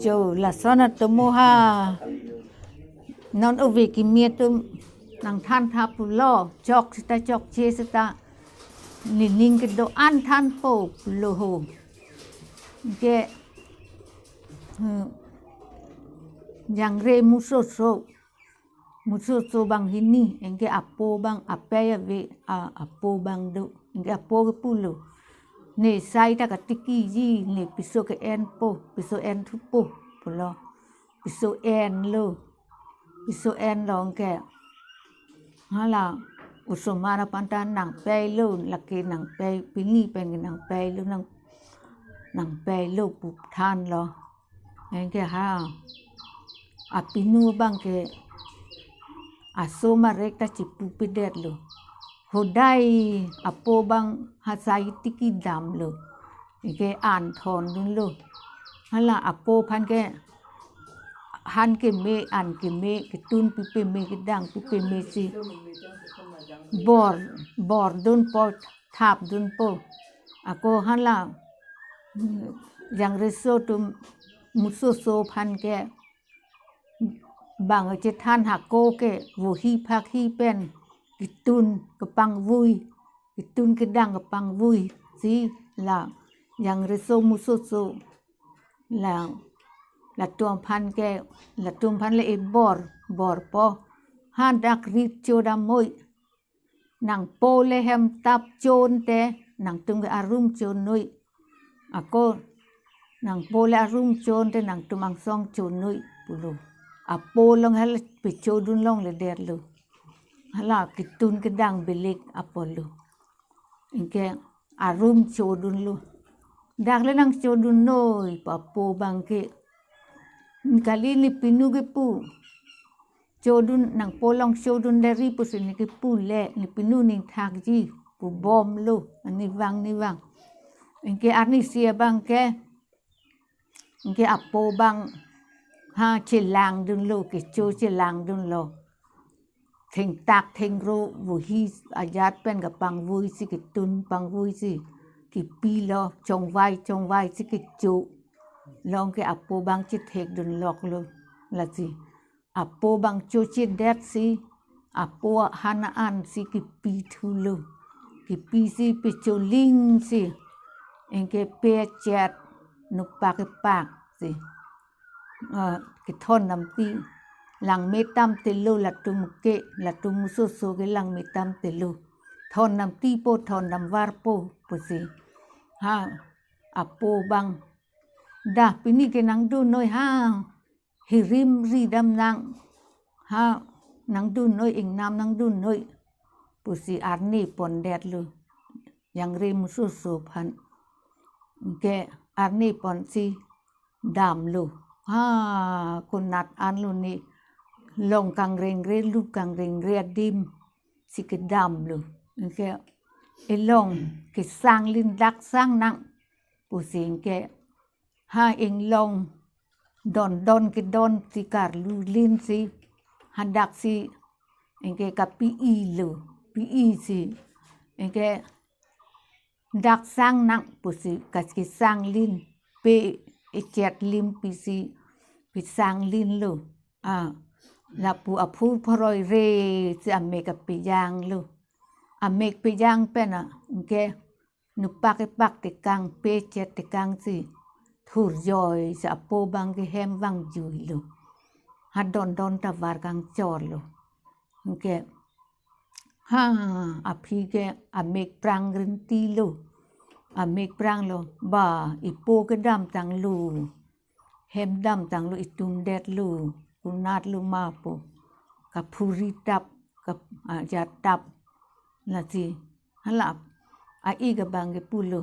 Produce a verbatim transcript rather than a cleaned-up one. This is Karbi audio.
Jo, lason atomo ha. Non ove kimi atum nangthan tha pulo, chok seta chokche seta nening kedo-an thanpo pulo ho. Anke, hmm, jangre musoso, musoso banghini, anke apo bang apei ave, a, apo bang do, anke apo ke pulo. Ne sai ta katikiji, ne piso ke-enpo, piso enthupo pulo. Piso enlo, piso enlo anke. Hala, osomar aphan ta nangpeilo, lake nangpei, pini pen ke nangpeilo, nang, nangpeilo pu thanlo. Anke ha, apinu bang ke aso marek ta chipupe detlo. Hodai apo bang ha sai tiki damlo. Anke an thondunlo. Hala apo aphan ke han keme, an keme, ketun pi peme, kedang pi peme si bor, bordunpo, thapdunpo. Ako hala, hmm, jangreso atum musoso aphan ke bang chethan hako ke vohi phakhi pen ketun kepangvui, ketun kedang kepangvui si la jangreso musoso la, latum aphan ke, latum aphan le e bor, borpo. Hadak rit chodam moi. Nangpo le hem tap chonte, nangtum ke arum chonnoi. Ako, nangpo le arum chonte, nangtum angsong chonnoi pulo. Apo along hala pechodun longledetlo. Hala ketun kedang beleg apotlo. Anke arum chodunlo. Dak le nangchodunnoi pu apo bang ke. Kali ne pinu kepu. Chodun, nangpo along chodun dari pusi ne kepu le, ne pinu ning thakji pu bomlo, ani vang ni vang. Anke arnisi abang ke, anke apo bang ha chelangdunlo, kecho chelangdunlo. Thengtak thengro vohi ajat pen kepangvui si, ketun pangvui si, kepilo, chongvai chongvai si kecho. Along ke apo bang chethekdunloklo. Lasi apo bang chochedet si, apo han an si kepi thulo. Kepi si pecholing si, anke pechet, nupak kepak si, ah, kethon damti. Langme tamtelo latum ke, latum musoso ke langme tamtelo. Thon damtipo, thon damvarpo pusi. Ha, apo bang. Dah pini ke nangdunnoi ha. Hirim ridam nang. Ha, nangdunnoi, ingnam nangdunnoi pusi arni pondetlo. Jangre musoso aphan. Anke arni ponsi damlo. Ha, konat anlo ne, long kangrengre, lup kangrengre adim si kedamlo. Anke elong kesang lin dak sang nang pusi anke ha inglong dondon kedon si karlu lin si, hadak si anke kapi-ilo, pi-i si. Anke dak sang nang pusi kas kesang lin, pe echet lim pisi, pesang linlo. Ah, lapu aphur phoroi re si amek apejanglo. Amek pejang pen anke nupak kepak tekang, pechet tekang si thurjoi si apo bang ke hem vangjuilo. Ha dondon ta var kangchorlo. Anke ha, aphi ke amek prang rintilo. Amek pranglo, ba, ipo kedamtanglo. Hem damtanglo, itum detlo. Konatlo ma pu. Kaphuri tap, kap, ah, jat tap. Lasi, hala, a-ik abang ke pulo.